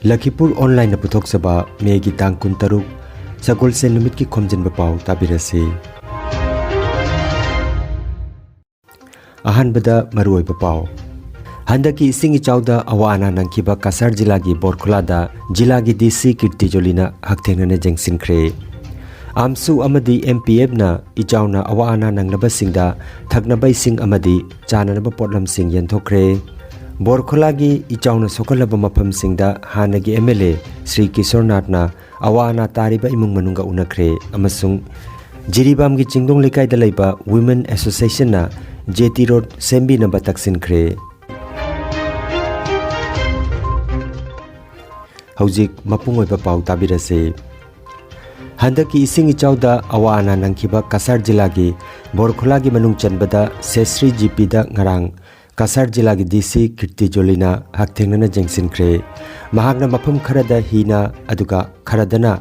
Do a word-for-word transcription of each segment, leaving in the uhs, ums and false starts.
ꯂꯈꯤꯄꯨꯔ ꯑꯣꯟꯂꯥꯏꯟꯅ ꯄꯨꯊꯣꯛꯆꯕ ꯃꯦꯒꯤ ꯇꯥꯡ ꯀꯨꯟꯇꯔꯨꯛ, ꯁꯒꯣꯜꯁꯦꯟ ꯅꯨꯃꯤꯠꯀꯤ ꯈꯣꯝꯖꯤꯟꯕ ꯄꯥꯎ ꯇꯥꯕꯤꯔꯁꯤ꯫ ꯑꯍꯥꯟꯕꯗ ꯃꯔꯨꯑꯣꯏꯕ ꯄꯥꯎ꯫ ꯍꯟꯗꯛꯀꯤ ꯏꯁꯤꯡ ꯏꯆꯥꯎꯗ ꯑꯋꯥ ꯑꯅꯥ ꯅꯪꯈꯤꯕ ꯀꯁꯥꯔ ꯖꯤꯂꯥꯒꯤ ꯕꯣꯔꯈꯨꯂꯥꯗ ꯖꯤꯂꯥꯒꯤ ꯗꯤ ꯁꯤ ꯀꯤꯔꯇꯤ ꯖꯣꯂꯤꯅ ꯍꯛꯊꯦꯡꯅꯅ ꯌꯦꯡꯁꯤꯟꯈ꯭ꯔꯦ꯫ ꯑꯥꯝꯁꯨ ꯑꯃꯗꯤ ꯑꯦꯝ ꯄꯤ ꯑꯦꯐꯅ ꯏꯆꯥꯎꯅ ꯑꯋꯥ ꯑꯅꯥ ꯅꯪꯂꯕꯁꯤꯡꯗ ꯊꯛꯅꯕ ꯏꯁꯤꯡ ꯑꯃꯗꯤ ꯆꯥꯅꯅꯕ ꯄꯣꯠꯂꯝꯁꯤꯡ ꯌꯦꯟꯊꯣꯛꯈ꯭ꯔꯦ꯫ ꯕꯣꯔꯈꯨꯂꯥꯒꯤ ꯏꯆꯥꯎꯅ ꯁꯣꯛꯍꯜꯂꯕ ꯃꯐꯝꯁꯤꯡꯗ ꯍꯥꯟꯅꯒꯤ ꯑꯦꯝ ꯑꯦꯜ ꯑꯦ ꯁ꯭ꯔꯤ ꯀꯤꯁꯣꯔꯅꯥꯊꯅ ꯑꯋꯥ ꯑꯅꯥ ꯇꯥꯔꯤꯕ ꯏꯃꯨꯡ ꯃꯅꯨꯡꯒ ꯎꯅꯈ꯭ꯔꯦ ꯑꯃꯁꯨꯡ ꯖꯤꯔꯤꯕꯥꯝꯒꯤ ꯆꯤꯡꯗꯣꯡ ꯂꯩꯀꯥꯏꯗ ꯂꯩꯕ Women Associationꯅ J T Road ꯁꯦꯝꯕꯤꯅꯕ ꯇꯛꯁꯤꯟꯈ꯭ꯔꯦ꯫ ꯍꯧꯖꯤꯛ ꯃꯄꯨꯡ ꯑꯣꯏꯕ ꯄꯥꯎ ꯇꯥꯕꯤꯔꯁꯤ꯫ ꯍꯟꯗꯛꯀꯤ ꯏꯁꯤꯡ ꯏꯆꯥꯎꯗ ꯑꯋꯥ ꯑꯅꯥ ꯅꯪꯈꯤꯕ ꯀꯁꯥꯔ ꯖꯤꯂꯥꯒꯤ ꯕꯣꯔꯈꯨꯂꯥꯒꯤ ꯃꯅꯨꯡ ꯆꯟꯕꯗ ꯁꯦꯁ꯭ꯔꯤ ꯖꯤ ꯄꯤꯗ ꯉꯔꯥꯡ ꯀꯁꯥꯔ ꯖꯤꯂꯥꯒꯤ ꯗꯤ ꯁꯤ ꯀꯤꯔꯇꯤ ꯖꯣꯂꯤꯅ ꯍꯛꯊꯦꯡꯅꯅ ꯌꯦꯡꯁꯤꯟꯈ꯭ꯔꯦ꯫ ꯃꯍꯥꯛꯅ ꯃꯐꯝ ꯈꯔꯗ ꯍꯤꯅ, ꯑꯗꯨꯒ ꯈꯔꯗꯅ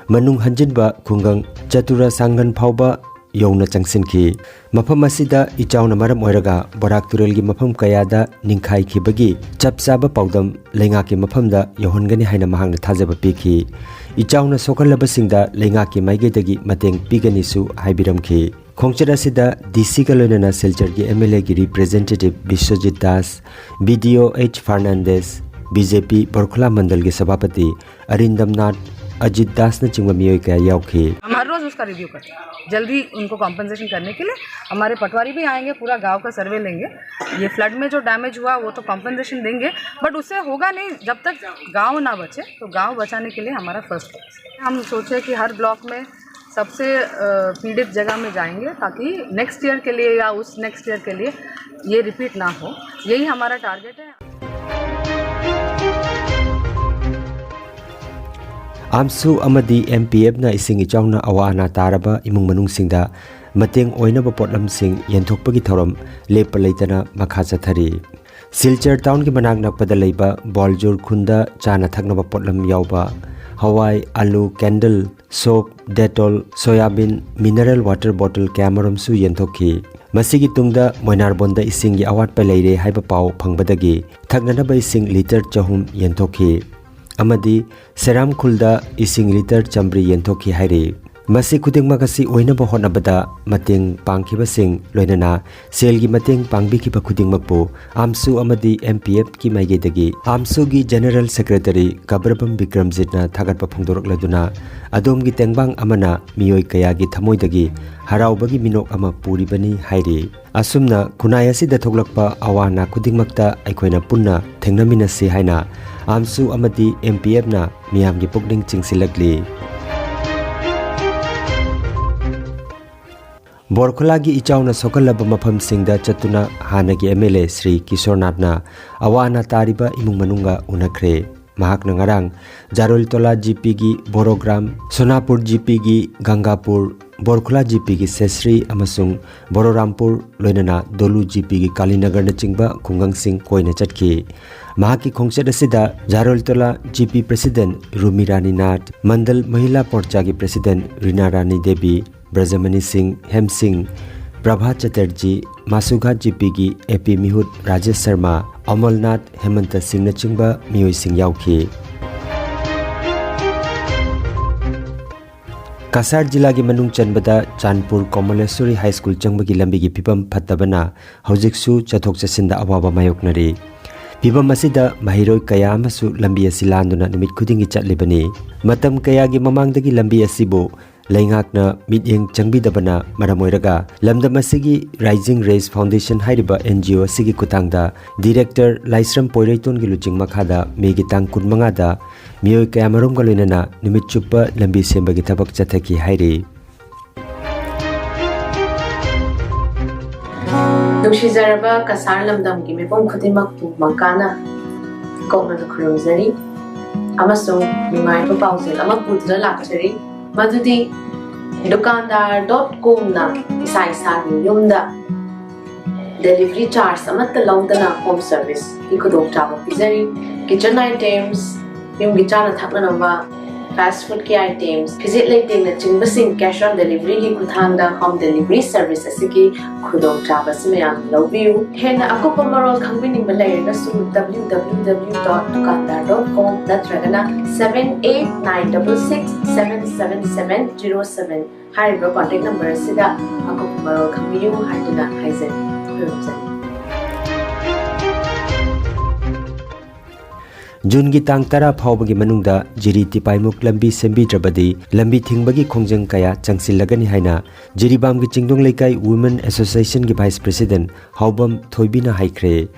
ꯃꯅꯨꯡ ꯍꯟꯖꯤꯟꯕ ꯈꯨꯡꯒꯪ ꯆꯇꯨꯔ ꯁꯥꯡꯒꯟ ꯐꯥꯎꯕ ꯌꯧꯅ ꯆꯪꯁꯤꯟꯈꯤ꯫ ꯃꯐꯝ ꯑꯁꯤꯗ ꯏꯆꯥꯎꯅ ꯃꯔꯝ ꯑꯣꯏꯔꯒ ꯕꯣꯔꯥꯛ ꯇꯨꯔꯦꯜꯒꯤ ꯃꯐꯝ ꯀꯌꯥꯗ ꯅꯤꯡꯈꯥꯏꯈꯤꯕꯒꯤ ꯆꯞ ꯆꯥꯕ ꯄꯥꯎꯗꯝ ꯂꯩꯉꯥꯛꯀꯤ ꯃꯐꯝꯗ ꯌꯧꯍꯟꯒꯅꯤ ꯍꯥꯏꯅ ꯃꯍꯥꯛꯅ ꯊꯥꯖꯕ ꯄꯤꯈꯤ꯫ ꯏꯆꯥꯎꯅ ꯁꯣꯛꯍꯜꯂꯕꯁꯤꯡꯗ ꯂꯩꯉꯥꯛꯀꯤ ꯃꯥꯏꯀꯩꯗꯒꯤ ꯃꯇꯦꯡ ꯄꯤꯒꯅꯤꯁꯨ ꯍꯥꯏꯕꯤꯔꯝꯈꯤ꯫ ꯈꯣꯡꯆꯠ ꯑꯁꯤꯗ ꯗꯤ ꯁꯤꯒ ꯂꯣꯏꯅꯅ ꯁꯤꯜꯆꯔꯒꯤ ꯑꯦꯝ ꯑꯦꯜ ꯑꯦꯒꯤ ꯔꯤꯄ꯭ꯔꯦꯖꯦꯟꯇꯦꯇꯤꯚ ꯕꯤꯁ꯭ꯋꯖꯤꯠ ꯗꯥꯁ, ꯕꯤ ꯗꯤ ꯑꯣ ꯑꯩꯆ ꯐꯔꯅꯥꯟꯗꯦꯁ, ꯕꯤ ꯖꯦ ꯄꯤ ꯕꯣꯔꯈꯨꯂꯥ ꯃꯟꯗꯜꯒꯤ ꯁꯚꯥꯄꯇꯤ ꯑꯔꯤꯟꯗꯝꯅꯥꯊ, ꯑꯖꯤꯠ ꯗꯥꯁꯅꯆꯤꯡꯕ ꯃꯤꯑꯣꯏ ꯀꯌꯥ ꯌꯥꯎꯈꯤ꯫ हम हर रोज उसका रिव्यू करते हैं, जल्दी उनको कॉम्पनसेशन करने के लिए। हमारे पटवारी भी आएंगे, पूरा गांव का सर्वे लेंगे। ये फ्लड में जो डैमेज हुआ वो तो कॉम्पनसेशन देंगे, बट उससे होगा नहीं जब तक गांव ना बचे। तो गांव बचाने के लिए हमारा फर्स्ट फोकस है। हम सोचे कि हर ब्लॉक में सबसे अ, पीड़ित जगह में जाएंगे, ताकि नेक्स्ट ईयर के लिए या उस नेक्स्ट ईयर के लिए ये रिपीट ना हो। यही हमारा टारगेट है। ꯑꯥꯝꯁꯨ ꯑꯃꯗꯤ ꯑꯦꯝ ꯄꯤ ꯑꯦꯐꯅ ꯏꯁꯤꯡ ꯏꯆꯥꯎꯅ ꯑꯋꯥ ꯑꯅꯥ ꯇꯥꯔꯕ ꯏꯃꯨꯡ ꯃꯅꯨꯡꯁꯤꯡꯗ ꯃꯇꯦꯡ ꯑꯣꯏꯅꯕ ꯄꯣꯠꯂꯝꯁꯤꯡ ꯌꯦꯟꯊꯣꯛꯄꯒꯤ ꯊꯧꯔꯝ ꯂꯦꯞꯄ ꯂꯩꯇꯅ ꯃꯈꯥ ꯆꯠꯊꯔꯤ꯫ ꯁꯤꯜꯆꯔ ꯇꯥꯎꯟꯒꯤ ꯃꯅꯥꯛ ꯅꯛꯄꯗ ꯂꯩꯕ ꯕꯣꯜꯖꯨꯔ ꯈꯨꯟꯗ ꯆꯥꯅ ꯊꯛꯅꯕ ꯄꯣꯠꯂꯝ ꯌꯥꯎꯕ ꯍꯋꯥꯏ, ꯑꯥꯂꯨ, candle, soap, Dettol, soyabean, mineral water bottle ꯀꯌꯥꯃꯔꯨꯝꯁꯨ ꯌꯦꯟꯊꯣꯛꯈꯤ꯫ ꯃꯁꯤꯒꯤ ꯇꯨꯡꯗ ꯃꯣꯏꯅꯥꯔꯕꯣꯟꯗ ꯏꯁꯤꯡꯒꯤ ꯑꯋꯥꯠꯄ ꯂꯩꯔꯦ ꯍꯥꯏꯕ ꯄꯥꯎ ꯐꯪꯕꯗꯒꯤ ꯊꯛꯅꯅꯕ ꯏꯁꯤꯡ ꯂꯤꯇꯔ ꯆꯍꯨꯝ ꯌꯦꯟꯊꯣꯛꯈꯤ꯫ ꯑꯃꯗꯤ ꯁꯦꯔꯥꯝ ꯈꯨꯜꯗ ꯏꯁꯤꯡ ꯂꯤꯇꯔ ꯆꯥꯝꯃꯔꯤ ꯌꯦꯟꯊꯣꯛꯈꯤ ꯍꯥꯏꯔꯤ꯫ ꯃꯁꯤ ꯈꯨꯗꯤꯡꯃꯛ ꯑꯁꯤ ꯑꯣꯏꯅꯕ ꯍꯣꯠꯅꯕꯗ ꯃꯇꯦꯡ ꯄꯥꯡꯈꯤꯕꯁꯤꯡ, ꯂꯣꯏꯅꯅ ꯁꯦꯜꯒꯤ ꯃꯇꯦꯡ ꯄꯥꯡꯕꯤꯈꯤꯕ ꯈꯨꯗꯤꯡꯃꯛꯄꯨ ꯑꯥꯝꯁꯨ ꯑꯃꯗꯤ ꯑꯦꯝ ꯄꯤ ꯑꯦꯐꯀꯤ ꯃꯥꯏꯀꯩꯗꯒꯤ ꯑꯥꯝꯁꯨꯒꯤ ꯖꯦꯅꯔꯦꯜ ꯁꯦꯀ꯭ꯔꯦꯇꯔꯤ ꯀꯕ꯭ꯔꯕꯝ ꯕꯤꯀ꯭ꯔꯝꯖꯤꯠꯅ ꯊꯥꯒꯠꯄ ꯐꯣꯡꯗꯣꯔꯛꯂꯗꯨꯅ, ꯑꯗꯣꯝꯒꯤ ꯇꯦꯡꯕꯥꯡ ꯑꯃꯅ ꯃꯤꯑꯣꯏ ꯀꯌꯥꯒꯤ ꯊꯃꯣꯏꯗꯒꯤ ꯍꯔꯥꯎꯕꯒꯤ ꯃꯤꯅꯣꯛ ꯑꯃ ꯄꯨꯔꯤꯕꯅꯤ ꯍꯥꯏꯔꯤ꯫ ꯑꯁꯨꯝꯅ ꯈꯨꯟꯅꯥꯏ ꯑꯁꯤꯗ ꯊꯣꯛꯂꯛꯄ ꯑꯋꯥ ꯑꯅꯥ ꯈꯨꯗꯤꯡꯃꯛꯇ ꯑꯩꯈꯣꯏꯅ ꯄꯨꯟꯅ ꯊꯦꯡꯅꯃꯤꯟꯅꯁꯤ ꯍꯥꯏꯅ ꯑꯥꯝꯁꯨ ꯑꯃꯗꯤ ꯑꯦꯝ ꯄꯤ ꯑꯦꯐꯅ ꯃꯤꯌꯥꯝꯒꯤ ꯄꯨꯛꯅꯤꯡ ꯆꯤꯡꯁꯤꯜꯂꯛꯂꯤ꯫ ꯕꯣꯔꯈꯨꯂꯥꯒꯤ ꯏꯆꯥꯎꯅ ꯁꯣꯛꯍꯜꯂꯕ ꯃꯐꯝꯁꯤꯡꯗ ꯆꯠꯇꯨꯅ ꯍꯥꯟꯅꯒꯤ ꯑꯦꯝ ꯑꯦꯜ ꯑꯦ ꯁ꯭ꯔꯤ ꯀꯤꯁꯣꯔꯅꯥꯊꯅ ꯑꯋꯥ ꯑꯅꯥ ꯇꯥꯔꯤꯕ ꯏꯃꯨꯡ ꯃꯅꯨꯡꯒ ꯎꯅꯈ꯭ꯔꯦ꯫ ꯃꯍꯥꯛꯅ ꯉꯔꯥꯡ ꯖꯥꯔꯣꯏꯜꯇꯣꯂꯥ ꯖꯤ ꯄꯤꯒꯤ ꯕꯣꯔꯣꯒ꯭ꯔꯥꯝ, ꯁꯣꯅꯥꯄꯨꯔ ꯖꯤ ꯄꯤꯒꯤ ꯒꯪꯒꯥꯄꯨꯔ, ꯕꯣꯔꯈꯨꯂꯥ ꯖꯤ ꯄꯤꯒꯤ ꯁꯦꯁ꯭ꯔꯤ ꯑꯃꯁꯨꯡ ꯕꯣꯔꯣꯔꯥꯝꯄꯨꯔ, ꯂꯣꯏꯅꯅ ꯗꯣꯂꯨ ꯖꯤ ꯄꯤꯒꯤ ꯀꯥꯂꯤꯅꯒꯔꯅꯆꯤꯡꯕ ꯈꯨꯡꯒꯪꯁꯤꯡ ꯀꯣꯏꯅ ꯆꯠꯈꯤ꯫ ꯃꯍꯥꯛꯀꯤ ꯈꯣꯡꯆꯠ ꯑꯁꯤꯗ ꯖꯥꯔꯣꯏꯜꯇꯣꯂꯥ ꯖꯤ ꯄꯤ ꯄ꯭ꯔꯦꯁꯤꯗꯦꯟꯠ ꯔꯨꯃꯤ ꯔꯥꯅꯤ ꯅꯥꯊ, ꯃꯟꯗꯜ ꯃꯍꯤꯂꯥ ꯄꯣꯔꯆꯥꯒꯤ ꯄ꯭ꯔꯦꯁꯤꯗꯦꯟꯠ ꯔꯤꯅꯥ ꯔꯥꯅꯤ ꯗꯦꯕꯤ, ꯕ꯭ꯔꯖꯃꯅꯤ ꯁꯤꯡ, ꯍꯦꯝ ꯁꯤꯡ, ꯄ꯭ꯔꯚꯥ ꯆꯇꯔꯖꯤ, ꯃꯥꯁꯨꯒꯥ ꯖꯤ ꯄꯤꯒꯤ ꯑꯦ ꯄꯤ ꯃꯤꯍꯨꯠ ꯔꯥꯖꯦꯁ ꯁꯔꯃ, ꯑꯃꯜꯅꯥꯊ ꯍꯦꯃꯟꯇ ꯁꯤꯡꯅꯆꯤꯡꯕ ꯃꯤꯑꯣꯏꯁꯤꯡ ꯌꯥꯎꯈꯤ꯫ ꯀꯁꯥꯔ ꯖꯤꯂꯥꯒꯤ ꯃꯅꯨꯡ ꯆꯟꯕꯗ ꯆꯥꯟꯄꯨꯔ ꯀꯣꯃꯂꯦꯁꯣꯔꯤ ꯍꯥꯏ ꯁ꯭ꯀꯨꯜ ꯆꯪꯕꯒꯤ ꯂꯝꯕꯤꯒꯤ ꯐꯤꯕꯝ ꯐꯠꯇꯕꯅ ꯍꯧꯖꯤꯛꯁꯨ ꯆꯠꯊꯣꯛ ꯆꯠꯁꯤꯟꯗ ꯑꯋꯥꯕ ꯃꯥꯌꯣꯛꯅꯔꯤ꯫ ꯐꯤꯕꯝ ꯑꯁꯤꯗ ꯃꯍꯩꯔꯣꯏ ꯀꯌꯥ ꯑꯃꯁꯨ ꯂꯝꯕꯤ ꯑꯁꯤ ꯂꯥꯟꯗꯨꯅ ꯅꯨꯃꯤꯠ ꯈꯨꯗꯤꯡꯒꯤ ꯆꯠꯂꯤꯕꯅꯤ꯫ ꯃꯇꯝ ꯀꯌꯥꯒꯤ ꯃꯃꯥꯡꯗꯒꯤ ꯂꯝꯕꯤ ꯑꯁꯤꯕꯨ ꯂꯩꯉꯥꯛꯅ ꯃꯤꯠꯌꯦꯡ ꯆꯪꯕꯤꯗꯕꯅ ꯃꯔꯝ ꯑꯣꯏꯔꯒ ꯂꯝꯗꯝ ꯑꯁꯤꯒꯤ Rising Rays Foundation ꯍꯥꯏꯔꯤꯕ ꯑꯦꯟ ꯖꯤ ꯑꯣ ꯑꯁꯤꯒꯤ ꯈꯨꯠꯊꯥꯡꯗ ꯗꯤꯔꯦꯛꯇꯔ ꯂꯥꯏꯁ꯭ꯔꯝ ꯄꯣꯏꯔꯩꯇꯣꯟꯒꯤ ꯂꯨꯆꯤꯡ ꯃꯈꯥꯗ ꯃꯦꯒꯤ ꯇꯥꯡ ꯀꯨꯟꯃꯉꯥꯗ ꯃꯤꯑꯣꯏ ꯀꯌꯥꯃꯔꯨꯝꯒ ꯂꯣꯏꯅꯅ ꯅꯨꯃꯤꯠ ꯆꯨꯞꯄ ꯂꯝꯕꯤ ꯁꯦꯝꯕꯒꯤ ꯊꯕꯛ ꯆꯠꯊꯈꯤ ꯍꯥꯏꯔꯤ꯫ ꯅꯨꯡꯁꯤꯖꯔꯕ ꯀꯁꯥꯔ ꯂꯝꯗꯝꯒꯤ ꯃꯤꯄꯨꯝ ꯈꯨꯗꯤꯡꯃꯛꯄꯨ ꯃꯪꯀꯥꯅ ꯏꯀꯣꯛꯅꯅ ꯈꯨꯔꯨꯝꯖꯔꯤ ꯑꯃꯁꯨꯡ ꯅꯨꯡꯉꯥꯏꯕ ꯄꯥꯎꯖꯦꯜ ꯑꯃ ꯄꯨꯗꯨꯅ ꯂꯥꯛꯆꯔꯤ, ꯃꯗꯨꯗꯤ ꯗꯨꯀꯥꯟꯗꯥꯔ ꯗꯣꯠ ꯀꯣꯝꯅ ꯏꯁꯥ ꯏꯁꯥꯒꯤ ꯌꯨꯝꯗ ꯗꯦꯂꯤꯚꯔꯤ ꯆꯥꯔꯖ ꯑꯃꯠꯇ ꯂꯧꯗꯅ ꯍꯣꯝ ꯁꯔꯚꯤꯁꯀꯤ ꯈꯨꯗꯣꯡꯆꯥꯕ ꯄꯤꯖꯔꯤ꯫ ꯀꯤꯆꯟ ꯑꯥꯏꯇꯦꯝꯁ, ꯌꯨꯝꯒꯤ ꯆꯥꯅ ꯊꯛꯅꯅꯕ ꯐꯥꯁ꯭ꯠ ꯐꯨꯗꯀꯤ ꯑꯥꯏꯇꯦꯝꯁ, ꯐꯤꯖꯦꯠ ꯂꯩꯇꯦꯡꯅꯆꯤꯡꯕꯁꯤꯡ cash on deliveryꯒꯤ ꯈꯨꯠꯊꯥꯡꯗ home delivery service ꯑꯁꯤꯒꯤ ꯈꯨꯗꯣꯡꯆꯥꯕ ꯑꯁꯤ ꯃꯌꯥꯝ ꯂꯧꯕꯤꯌꯨ꯫ ꯍꯦꯟꯅ ꯑꯀꯨꯞꯄ ꯃꯔꯣꯜ ꯈꯪꯕꯤꯅꯤꯡꯕ ꯂꯩꯔꯒꯁꯨ W W W dot dukandar dot com ꯅꯠꯇ꯭ꯔꯒꯅ seven eight nine double six seven seven seven zero seven ꯍꯥꯏꯔꯤꯕ contact number ꯑꯁꯤꯗ ꯑꯀꯨꯞꯄ ꯃꯔꯣꯜ ꯈꯪꯕꯤꯌꯨ ꯍꯥꯏꯗꯨꯅ ꯍꯥꯏꯖꯔꯤ꯫ ꯈꯨꯔꯨꯝꯖꯔꯤ꯫ ꯖꯨꯟꯒꯤ ꯇꯥꯡ ꯇꯔꯥ ꯐꯥꯎꯕꯒꯤ ꯃꯅꯨꯡꯗ ꯖꯤꯔꯤ ꯇꯤꯄꯥꯏꯃꯨꯛ ꯂꯝꯕꯤ ꯁꯦꯝꯕꯤꯗ꯭ꯔꯕꯗꯤ ꯂꯝꯕꯤ ꯊꯤꯡꯕꯒꯤ ꯈꯣꯡꯖꯪ ꯀꯌꯥ ꯆꯪꯁꯤꯜꯂꯒꯅꯤ ꯍꯥꯏꯅ ꯖꯤꯔꯤꯕꯥꯝꯒꯤ ꯆꯤꯡꯗꯣꯡ ꯂꯩꯀꯥꯏ Women Associationꯒꯤ vice president ꯍꯥꯎꯕꯝ ꯊꯣꯏꯕꯤꯅ ꯍꯥꯏꯈ꯭ꯔꯦ꯫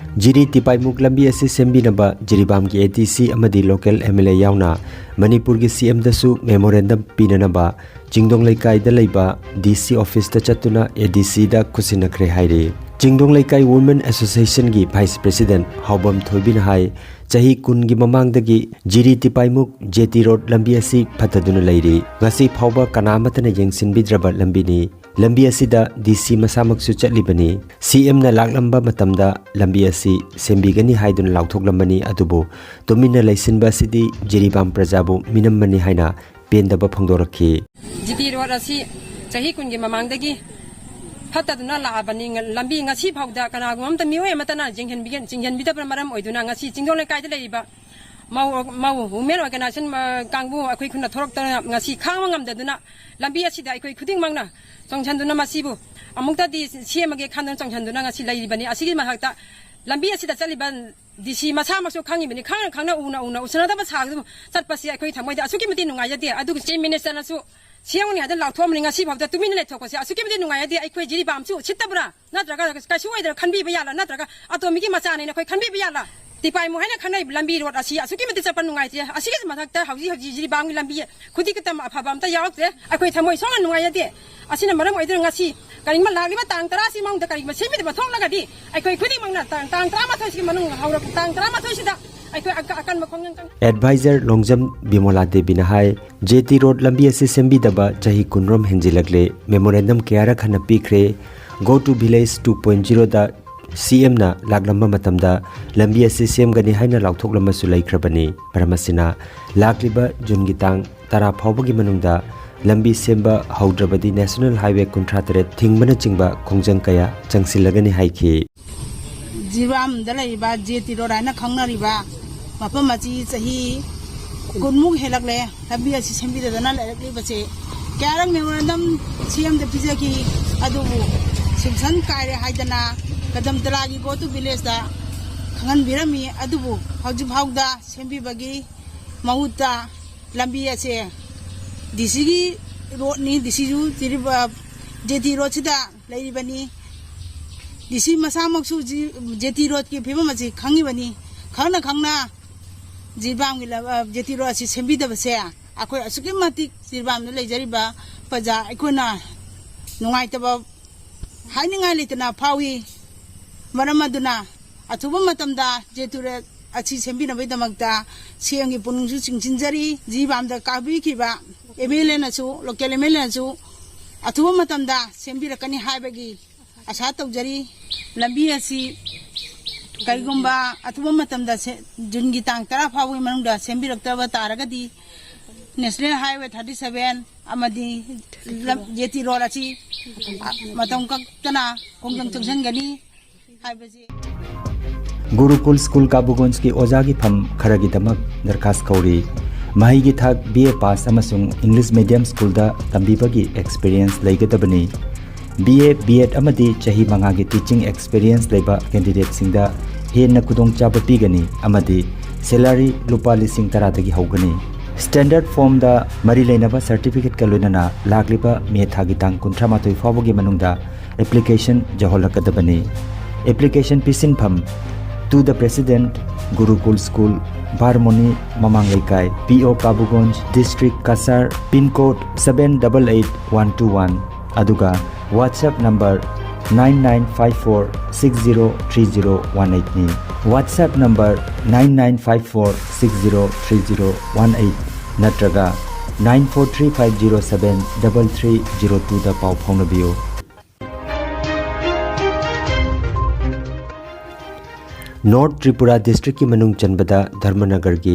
ꯖꯤꯔꯤ ꯇꯤꯄꯥꯏꯃꯨꯛ ꯂꯝꯕꯤ ꯑꯁꯤ ꯁꯦꯝꯕꯤꯅꯕ ꯖꯤꯔꯤꯕꯥꯝꯒꯤ ADC ꯑꯃꯗꯤ local MLA ꯌꯥꯎꯅ ꯃꯅꯤꯄꯨꯔꯒꯤ CMꯗꯁꯨ memorandum ꯄꯤꯅꯅꯕ ꯆꯤꯡꯗꯣꯡ ꯂꯩꯀꯥꯏꯗ ꯂꯩꯕ DC officeꯇ ꯆꯠꯇꯨꯅ ADCꯗ ꯈꯨꯠꯁꯤꯟꯅꯈ꯭ꯔꯦ ꯍꯥꯏꯔꯤ꯫ ꯆꯤꯡꯗꯣꯡ ꯂꯩꯀꯥꯏ Women Associationꯒꯤ vice president ꯍꯥꯎꯕꯝ ꯊꯣꯏꯕꯤꯅ ꯍꯥꯏ, ꯆꯍꯤ ꯀꯨꯟꯒꯤ ꯃꯃꯥꯡꯗꯒꯤ ꯖꯤꯔꯤ ꯇꯤꯄꯥꯏꯃꯨꯛ JT road ꯂꯝꯕꯤ ꯑꯁꯤ ꯐꯠꯇꯗꯨꯅ ꯂꯩꯔꯤ꯫ ꯉꯁꯤ ꯐꯥꯎꯕ ꯀꯅꯥ ꯑꯃꯠꯇꯅ ꯌꯦꯡꯁꯤꯟꯕꯤꯗ꯭ꯔꯕ ꯂꯝꯕꯤꯅꯤ꯫ ꯂꯝꯕꯤ ꯑꯁꯤꯗ DC ꯃꯁꯥꯃꯛꯁꯨ ꯆꯠꯂꯤꯕꯅꯤ꯫ CMꯅ ꯂꯥꯛꯂꯝꯕ ꯃꯇꯝꯗ ꯂꯝꯕꯤ ꯑꯁꯤ ꯁꯦꯝꯕꯤꯒꯅꯤ ꯍꯥꯏꯗꯨꯅ ꯂꯥꯎꯊꯣꯛꯂꯝꯕꯅꯤ, ꯑꯗꯨꯕꯨ ꯇꯨꯃꯤꯟꯅ ꯂꯩꯁꯤꯟꯕ ꯑꯁꯤꯗꯤ ꯖꯤꯔꯤꯕꯥꯝ ꯄ꯭ꯔꯖꯥꯕꯨ ꯃꯤꯅꯝꯕꯅꯤ ꯍꯥꯏꯅ ꯄꯦꯟꯗꯕ ꯐꯣꯡꯗꯣꯔꯛꯈꯤ꯫ GT road ꯑꯁꯤ ꯆꯍꯤ ꯀꯨꯟꯒꯤ ꯃꯃꯥꯡꯗꯒꯤ ꯐꯠꯇꯗꯨꯅ ꯂꯥꯛꯑꯕꯅꯤ꯫ ꯂꯝꯕꯤ ꯉꯁꯤ ꯐꯥꯎꯗ ꯀꯅꯥꯒꯨꯝꯕ ꯑꯃꯠꯇ ꯃꯤꯑꯣꯏ ꯑꯃꯠꯇꯅ ꯌꯦꯡꯍꯟꯕꯤꯒ-, ꯌꯦꯡꯍꯟꯕꯤꯗꯕꯅ ꯃꯔꯝ ꯑꯣꯏꯗꯨꯅ ꯉꯁꯤ ꯆꯤꯡꯗꯣꯡ ꯂꯩꯀꯥꯏꯗ ꯂꯩꯔꯤꯕ ꯃꯧ, ꯃꯧ women organization, ꯑ, ꯀꯥꯡꯕꯨ ꯑꯩꯈꯣꯏ ꯈꯨꯟꯅ ꯊꯣꯛꯂꯛꯇꯅ ꯉꯁꯤ ꯈꯥꯡꯕ ꯉꯝꯗꯗꯨꯅ ꯂꯝꯕꯤ ꯑꯁꯤꯗ ꯑꯩꯈꯣꯏ ꯈꯨꯗꯤꯡꯃꯛꯅ ꯆꯣꯡꯁꯤꯟꯗꯨꯅ ꯃꯁꯤꯕꯨ ꯑꯃꯨꯛꯇꯗꯤ ꯁꯦꯝꯃꯒꯦ ꯈꯟꯗꯨꯅ ꯆꯣꯡꯁꯤꯟꯗꯨꯅ ꯉꯁꯤ ꯂꯩꯔꯤꯕꯅꯤ꯫ ꯑꯁꯤꯒꯤ ꯃꯊꯛꯇ ꯂꯝꯕꯤ ꯑꯁꯤꯗ ꯆꯠꯂꯤꯕ DC ꯃꯁꯥꯃꯛꯁꯨ ꯈꯪꯉꯤꯕꯅꯤ꯫ ꯈꯪꯅ ꯈꯪꯅ ꯎꯅ ꯎꯅ ꯎꯁꯤꯟꯅꯗꯕ ꯁꯥꯗꯨꯅ ꯆꯠꯄꯁꯤ ꯑꯩꯈꯣꯏ ꯊꯃꯣꯏꯗ ꯑꯁꯨꯛꯀꯤ ꯃꯇꯤꯛ ꯅꯨꯡꯉꯥꯏꯖꯗꯦ꯫ ꯑꯗꯨꯒ Chief Ministerꯅꯁꯨ ꯁꯦꯝꯒꯅꯤ ꯍꯥꯏꯗꯅ ꯂꯥꯎꯊꯣꯛꯑꯝꯕꯅꯤ꯫ ꯉꯁꯤ ꯐꯥꯎꯗ ꯇꯨꯃꯤꯟꯅ ꯂꯩꯊꯣꯛꯄꯁꯦ ꯑꯁꯨꯛꯀꯤ ꯃꯇꯤꯛ ꯅꯨꯡꯉꯥꯏꯖꯗꯦ꯫ ꯑꯩꯈꯣꯏ ꯖꯤꯔꯤꯕꯥꯝꯁꯨ ꯎꯁꯤꯠꯇꯕ꯭ꯔꯥ? ꯅꯠꯇ꯭ꯔꯒ ꯀꯩꯁꯨ ꯑꯣꯏꯗꯅ ꯈꯟꯕꯤꯕ ꯌꯥꯠꯂꯥ? ꯅꯠꯇ꯭ꯔꯒ ꯑꯇꯣꯝꯕꯤꯒꯤ ꯃꯆꯥꯅꯦꯅ ꯑꯩꯈꯣꯏ ꯈꯟꯕꯤꯕ ꯌꯥꯠꯂꯥ? ꯇꯤꯄꯥꯏꯃꯨ ꯍꯥꯏꯅ ꯈꯪꯅꯔꯤꯕ ꯂꯝꯕꯤ ꯔꯣꯗ ꯑꯁꯤ ꯑꯁꯨꯛꯀꯤ ꯃꯇꯤꯛ ꯆꯠꯄ ꯅꯨꯡꯉꯥꯏꯇꯦ꯫ ꯑꯁꯤꯒꯤ ꯃꯊꯛꯇ ꯍꯧꯖꯤꯛ ꯍꯧꯖꯤꯛ ꯖꯤꯔꯤꯕꯥꯝꯒꯤ ꯂꯝꯕꯤ ꯈꯨꯗꯤꯡ ꯈꯛꯇ ꯑꯐꯕ ꯑꯝꯇ ꯌꯥꯎꯔꯛꯇ꯭ꯔꯦ꯫ ꯑꯩꯈꯣꯏ ꯊꯃꯣꯏ ꯁꯣꯛꯅ ꯅꯨꯡꯉꯥꯏꯖꯗꯦ꯫ ꯑꯁꯤꯅ ꯃꯔꯝ ꯑꯣꯏꯗꯨꯅ ꯉꯁꯤ ꯀꯔꯤꯒꯨꯝꯕ ꯂꯥꯛꯂꯤꯕ ꯇꯥꯡ ꯇꯔꯥꯁꯤ ꯃꯅꯨꯡꯗ ꯀꯔꯤꯒꯨꯝꯕ ꯁꯦꯝꯕꯤꯗꯕ ꯊꯣꯛꯂꯒꯗꯤ ꯑꯩꯈꯣꯏ ꯈꯨꯗꯤꯡꯃꯛꯅ ꯇꯥꯡ, ꯇꯥꯡ ꯇꯔꯥꯃꯥꯊꯣꯏꯁꯤꯒꯤ ꯃꯅꯨꯡ ꯍꯧꯔꯛ-, ꯇꯥꯡ ꯇꯔꯥꯃꯥꯊꯣꯏꯁꯤꯗ ꯑꯩꯈꯣꯏ ꯑꯀ-, ꯑꯀꯟꯕ ꯈꯣꯡꯖꯪ ꯆꯪ- Advisor ꯂꯣꯡꯖꯝ ꯕꯤꯃꯣꯂꯥ ꯗꯦꯕꯤꯅ ꯍꯥꯏ, JT road ꯂꯝꯕꯤ ꯑꯁꯤ ꯁꯦꯝꯕꯤꯗꯕ ꯆꯍꯤ ꯀꯨꯟꯔꯣꯝ ꯍꯦꯟꯖꯤꯜꯂꯛꯂꯦ꯫ Memorandum ꯀꯌꯥꯔꯛ ꯍꯟꯅ ꯄꯤꯈ꯭ꯔꯦ꯫ Go to village two point zeroꯗ ꯁꯤ ꯑꯦꯝꯅ ꯂꯥꯛꯂꯝꯕ ꯃꯇꯝꯗ ꯂꯝꯕꯤ ꯑꯁꯤ ꯁꯦꯝꯒꯅꯤ ꯍꯥꯏꯅ ꯂꯥꯎꯊꯣꯛꯂꯝꯕꯁꯨ ꯂꯩꯈ꯭ꯔꯕꯅꯤ꯫ ꯃꯔꯝ ꯑꯁꯤꯅ ꯂꯥꯛꯂꯤꯕ ꯖꯨꯟꯒꯤ ꯇꯥꯡ ꯇꯔꯥ ꯐꯥꯎꯕꯒꯤ ꯃꯅꯨꯡꯗ ꯂꯝꯕꯤ ꯁꯦꯝꯕ ꯍꯧꯗ꯭ꯔꯕꯗꯤ ꯅꯦꯁꯅꯦꯜ ꯍꯥꯏꯋꯦ ꯀꯨꯟꯊ꯭ꯔꯥ ꯇꯔꯦꯠ ꯊꯤꯡꯕꯅꯆꯤꯡꯕ ꯈꯣꯡꯖꯪ ꯀꯌꯥ ꯆꯪꯁꯤꯜꯂꯒꯅꯤ ꯍꯥꯏꯈꯤ꯫ ꯖꯤꯔꯤꯕꯥꯝꯗ ꯂꯩꯔꯤꯕ ꯖꯦ ꯇꯤ ꯔꯣꯗ ꯍꯥꯏꯅ ꯈꯪꯅꯔꯤꯕ ꯃꯐꯝ ꯑꯁꯤ ꯆꯍꯤ ꯀꯨꯟꯃꯨꯛ ꯍꯦꯜꯂꯛꯂꯦ꯫ ꯂꯝꯕꯤ ꯑꯁꯤ ꯁꯦꯝꯕꯤꯗꯗꯅ ꯂꯩꯔꯛꯂꯤꯕꯁꯦ꯫ ꯀꯌꯥꯔꯛ ꯃꯦꯃꯣꯔꯦꯟꯗꯝ ꯁꯤ ꯑꯦꯝꯗ ꯄꯤꯖꯈꯤ, ꯑꯗꯨꯕꯨ ꯁꯦꯡꯁꯟ ꯀꯥꯏꯔꯦ ꯍꯥꯏꯗꯅ ꯀꯗꯝꯇꯂꯥꯒꯤ ꯒꯣ ꯇꯨ ꯚꯤꯂꯦꯖꯇ ꯈꯪꯍꯟꯕꯤꯔꯝꯃꯤ꯫ ꯑꯗꯨꯕꯨ ꯍꯧꯖꯤꯛ ꯐꯥꯎꯗ ꯁꯦꯝꯕꯤꯕꯒꯤ ꯃꯍꯨꯠꯇ ꯂꯝꯕꯤ ꯑꯁꯦ ꯗꯤ ꯁꯤꯒꯤ ꯔꯣꯗꯅꯤ, ꯗꯤ ꯁꯤꯁꯨ ꯖꯤꯔꯤꯕ-, ꯖꯦ ꯇꯤ ꯔꯣꯗꯁꯤꯗ ꯂꯩꯔꯤꯕꯅꯤ꯫ ꯗꯤ ꯁꯤ ꯃꯁꯥꯃꯛꯁꯨ ꯖꯤ-, ꯖꯦ ꯇꯤ ꯔꯣꯗꯀꯤ ꯐꯤꯕꯝ ꯑꯁꯤ ꯈꯪꯉꯤꯕꯅꯤ꯫ ꯈꯪꯅ ꯈꯪꯅ ꯖꯤꯔꯤꯕꯥꯝꯒꯤ ꯂꯝ-, ꯑ, ꯖꯦ ꯇꯤ ꯔꯣꯗ ꯑꯁꯤ ꯁꯦꯝꯕꯤꯗꯕꯁꯦ ꯑꯩꯈꯣꯏ ꯑꯁꯨꯛꯀꯤ ꯃꯇꯤꯛ ꯖꯤꯔꯤꯕꯥꯝꯗ ꯂꯩꯖꯔꯤꯕ ꯄ꯭ꯔꯖꯥ ꯑꯩꯈꯣꯏꯅ ꯅꯨꯡꯉꯥꯏꯇꯕ ꯍꯥꯏꯅꯤꯡꯉꯥꯏ ꯂꯩꯇꯅ ꯐꯥꯎꯏ꯫ ꯃꯔꯝ ꯑꯗꯨꯅ ꯑꯊꯨꯕ ꯃꯇꯝꯗ ꯖꯦ ꯇꯤ ꯔꯣꯗ ꯑꯁꯤ ꯁꯦꯝꯕꯤꯅꯕꯒꯤꯗꯃꯛꯇ ꯁꯤ ꯑꯦꯝꯒꯤ ꯄꯨꯛꯅꯤꯡꯁꯨ ꯆꯤꯡꯁꯤꯟꯖꯔꯤ꯫ ꯖꯤꯔꯤꯕꯥꯝꯗ ꯀꯥꯕꯤꯈꯤꯕ ꯑꯦꯝ ꯑꯦꯜ ꯑꯦꯅꯁꯨ, ꯂꯣꯀꯦꯜ ꯑꯦꯝ ꯑꯦꯜ ꯑꯦꯅꯁꯨ ꯑꯊꯨꯕ ꯃꯇꯝꯗ ꯁꯦꯝꯕꯤꯔꯛꯀꯅꯤ ꯍꯥꯏꯕꯒꯤ ꯑꯁꯥ ꯇꯧꯖꯔꯤ꯫ ꯂꯝꯕꯤ ꯑꯁꯤ ꯀꯔꯤꯒꯨꯝꯕ ꯑꯊꯨꯕ ꯃꯇꯝꯗ ꯁꯦ-, ꯖꯨꯟꯒꯤ ꯇꯥꯡ ꯇꯔꯥ ꯐꯥꯎꯕꯒꯤ ꯃꯅꯨꯡꯗ ꯁꯦꯝꯕꯤꯔꯛꯇꯕ ꯇꯥꯔꯒꯗꯤ ꯅꯦꯁꯅꯦꯜ ꯍꯥꯏꯋꯦ ꯊꯥꯔꯇꯤ ꯁꯚꯦꯟ ꯑꯃꯗꯤ ꯂꯝ-, ꯖꯦ ꯇꯤ ꯔꯣꯗ ꯑꯁꯤ, ꯑ, ꯃꯇꯝ ꯀꯛꯇꯅ ꯈꯣꯡꯖꯪ ꯆꯪꯁꯤꯟꯒꯅꯤ ꯍꯥꯏꯕꯁꯤ꯫ ꯒꯨꯔꯨꯀꯨꯜ ꯁ꯭ꯀꯨꯜ ꯀꯥꯕꯨꯒꯣꯟꯖꯀꯤ ꯑꯣꯖꯥꯒꯤ ꯐꯝ ꯈꯔꯒꯤꯗꯃꯛ ꯗꯔꯈꯥꯁ ꯀꯧꯔꯤ꯫ ꯃꯍꯩꯒꯤ ꯊꯥꯛ ꯕꯤ ꯑꯦ ꯄꯥꯁ ꯑꯃꯁꯨꯡ ꯏꯪꯂꯤꯁ ꯃꯤꯗꯤꯌꯝ ꯁ꯭ꯀꯨꯜꯗ ꯇꯝꯕꯤꯕꯒꯤ ꯑꯦꯛꯁꯄꯤꯔꯤꯌꯦꯟꯁ ꯂꯩꯒꯗꯕꯅꯤ꯫ ꯕꯤ ꯑꯦ, ꯕꯤ ꯑꯦꯗ ꯑꯃꯗꯤ ꯆꯍꯤ ꯃꯉꯥꯒꯤ ꯇꯤꯆꯤꯡ ꯑꯦꯛꯁꯄꯤꯔꯤꯌꯦꯟꯁ ꯂꯩꯕ ꯀꯦꯟꯗꯤꯗꯦꯠꯁꯤꯡꯗ ꯍꯦꯟꯅ ꯈꯨꯗꯣꯡꯆꯥꯕ ꯄꯤꯒꯅꯤ ꯑꯃꯗꯤ ꯁꯦꯂꯔꯤ ꯂꯨꯄꯥ ꯂꯤꯁꯤꯡ ꯇꯔꯥꯗꯒꯤ ꯍꯧꯒꯅꯤ꯫ ꯁ꯭ꯇꯦꯟꯗꯔꯗ ꯐꯣꯔꯝꯗ ꯃꯔꯤ ꯂꯩꯅꯕ ꯁꯔꯇꯤꯐꯤꯀꯦꯠꯀ ꯂꯣꯏꯅꯅ ꯂꯥꯛꯂꯤꯕ ꯃꯦ ꯊꯥꯒꯤ ꯇꯥꯡ ꯀꯨꯟꯊ꯭ꯔꯥ ꯃꯥꯊꯣꯏ ꯐꯥꯎꯕꯒꯤ ꯃꯅꯨꯡꯗ ꯑꯦꯄ꯭ꯂꯤꯀꯦꯁꯟ ꯌꯧꯍꯜꯂꯛꯀꯗꯕꯅꯤ꯫ ꯑꯦꯄ꯭ꯂꯤꯀꯦꯁꯟ ꯄꯤꯁꯤꯟꯐꯝ: To the President, Gurukul School, Barmoni ꯃꯃꯥꯡ ꯂꯩꯀꯥꯏ, ꯄꯤ ꯑꯣ ꯀꯥꯕꯨꯒꯣꯟꯖ, District Cachar, Pin Code seven double eight one two one, ꯑꯗꯨꯒ WhatsApp number nine nine five four six zero three zero one eight ꯅꯤ꯫ WhatsApp number nine nine five four six zero three zero one eight ꯅꯠꯇ꯭ꯔꯒ nine four three five zero seven double three zero two ꯗ ꯄꯥꯎ ꯐꯥꯎꯅꯕꯤꯌꯨ꯫ North Tripura ꯗꯤꯁꯇ꯭ꯔꯤꯛꯀꯤ ꯃꯅꯨꯡ ꯆꯟꯕꯗ ꯙꯔꯃꯅꯒꯔꯒꯤ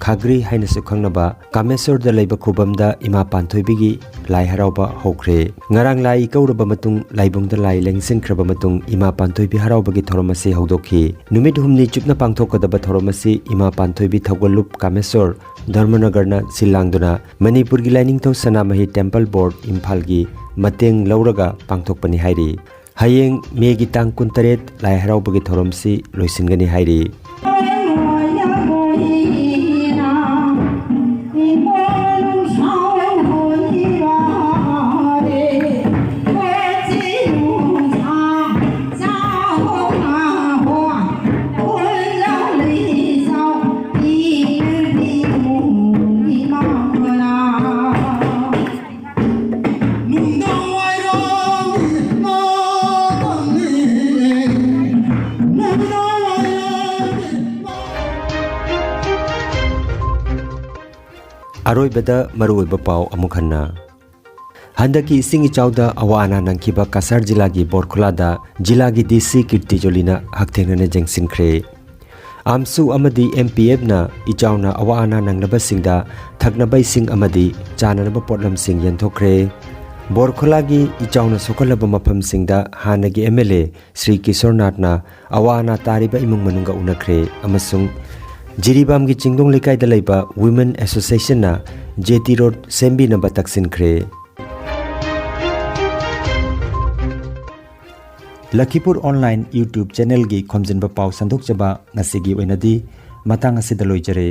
ꯈꯥꯒ꯭ꯔꯤ ꯍꯥꯏꯅꯁꯨ ꯈꯪꯅꯕ ꯀꯥꯃꯦꯁꯣꯔꯗ ꯂꯩꯕ ꯈꯨꯕꯝꯗ ꯏꯃꯥ ꯄꯥꯟꯊꯣꯏꯕꯤꯒꯤ ꯂꯥꯏ ꯍꯔꯥꯎꯕ ꯍꯧꯈ꯭ꯔꯦ꯫ ꯉꯔꯥꯡ ꯂꯥꯏ ꯏꯀꯧꯔꯕ ꯃꯇꯨꯡ ꯂꯥꯏꯕꯨꯡꯗ ꯂꯥꯏ ꯂꯦꯡꯁꯤꯟꯈ꯭ꯔꯕ ꯃꯇꯨꯡ ꯏꯃꯥ ꯄꯥꯟꯊꯣꯏꯕꯤ ꯍꯔꯥꯎꯕꯒꯤ ꯊꯧꯔꯝ ꯑꯁꯤ ꯍꯧꯗꯣꯛꯈꯤ꯫ ꯅꯨꯃꯤꯠ ꯍꯨꯝꯅꯤ ꯆꯨꯞꯅ ꯄꯥꯡꯊꯣꯛꯀꯗꯕ ꯊꯧꯔꯝ ꯑꯁꯤ ꯏꯃꯥ ꯄꯥꯟꯊꯣꯏꯕꯤ ꯊꯧꯒꯜꯂꯨꯞ ꯀꯥꯃꯦꯁꯣꯔ ꯙꯔꯃꯅꯒꯔꯅ ꯁꯤꯜ ꯂꯥꯡꯗꯨꯅ ꯃꯅꯤꯄꯨꯔꯒꯤ ꯂꯥꯏꯅꯤꯡꯊꯧ ꯁꯅꯥꯃꯍꯤ ꯇꯦꯝꯄꯜ ꯕꯣꯔꯗ ꯏꯝꯐꯥꯜꯒꯤ ꯃꯇꯦꯡ ꯂꯧꯔꯒ ꯄꯥꯡꯊꯣꯛꯄꯅꯤ ꯍꯥꯏꯔꯤ꯫ ꯍꯌꯦꯡ ꯃꯦꯒꯤ ꯇꯥꯡ ꯀꯨꯟꯇꯔꯦꯠ ꯂꯥꯏ ꯍꯔꯥꯎꯕꯒꯤ ꯊꯧꯔꯝꯁꯤ ꯂꯣꯏꯁꯤꯟꯒꯅꯤ ꯍꯥꯏꯔꯤ꯫ ꯑꯔꯣꯏꯕꯗ ꯃꯔꯨꯑꯣꯏꯕ ꯄꯥꯎ ꯑꯃꯨꯛ ꯍꯟꯅ꯫ ꯍꯟꯗꯛꯀꯤ ꯏꯁꯤꯡ ꯏꯆꯥꯎꯗ ꯑꯋꯥ ꯑꯅꯥ ꯅꯪꯈꯤꯕ ꯀꯁꯥꯔ ꯖꯤꯂꯥꯒꯤ ꯕꯣꯔꯈꯨꯂꯥꯗ ꯖꯤꯂꯥꯒꯤ ꯗꯤ ꯁꯤ ꯀꯤꯔꯇꯤ ꯖꯣꯂꯤꯅ ꯍꯛꯊꯦꯡꯅꯅ ꯌꯦꯡꯁꯤꯟꯈ꯭ꯔꯦ꯫ ꯑꯥꯝꯁꯨ ꯑꯃꯗꯤ ꯑꯦꯝ ꯄꯤ ꯑꯦꯐꯅ ꯏꯆꯥꯎꯅ ꯑꯋꯥ ꯑꯅꯥ ꯅꯪꯂꯕꯁꯤꯡꯗ ꯊꯛꯅꯕ ꯏꯁꯤꯡ ꯑꯃꯗꯤ ꯆꯥꯅꯅꯕ ꯄꯣꯠꯂꯝꯁꯤꯡ ꯌꯦꯟꯊꯣꯛꯈ꯭ꯔꯦ꯫ ꯕꯣꯔꯈꯨꯂꯥꯒꯤ ꯏꯆꯥꯎꯅ ꯁꯣꯛꯍꯜꯂꯕ ꯃꯐꯝꯁꯤꯡꯗ ꯍꯥꯟꯅꯒꯤ ꯑꯦꯝ ꯑꯦꯜ ꯑꯦ ꯁ꯭ꯔꯤ ꯀꯤꯁꯣꯔꯅꯥꯊꯅ ꯑꯋꯥ ꯑꯅꯥ ꯇꯥꯔꯤꯕ ꯏꯃꯨꯡ ꯃꯅꯨꯡꯒ ꯎꯅꯈ꯭ꯔꯦ ꯑꯃꯁꯨꯡ ꯖꯤꯔꯤꯕꯥꯝꯒꯤ ꯆꯤꯡꯗꯣꯡ ꯂꯩꯀꯥꯏꯗ ꯂꯩꯕ ꯋꯤꯃꯦꯟ ꯑꯦꯁꯣꯁꯤꯌꯦꯁꯟꯅ ꯖꯦ ꯇꯤ ꯔꯣꯗ ꯁꯦꯝꯕꯤꯅꯕ ꯇꯛꯁꯤꯟꯈ꯭ꯔꯦ꯫ ꯂꯈꯤꯄꯨꯔ ꯑꯣꯟꯂꯥꯏꯟ YouTube ꯆꯦꯅꯦꯜꯒꯤ ꯈꯣꯝꯖꯤꯟꯕ ꯄꯥꯎ ꯁꯟꯗꯣꯛꯆꯕ ꯉꯁꯤꯒꯤ ꯑꯣꯏꯅꯗꯤ ꯃꯇꯥꯡ ꯑꯁꯤꯗ ꯂꯣꯏꯖꯔꯦ꯫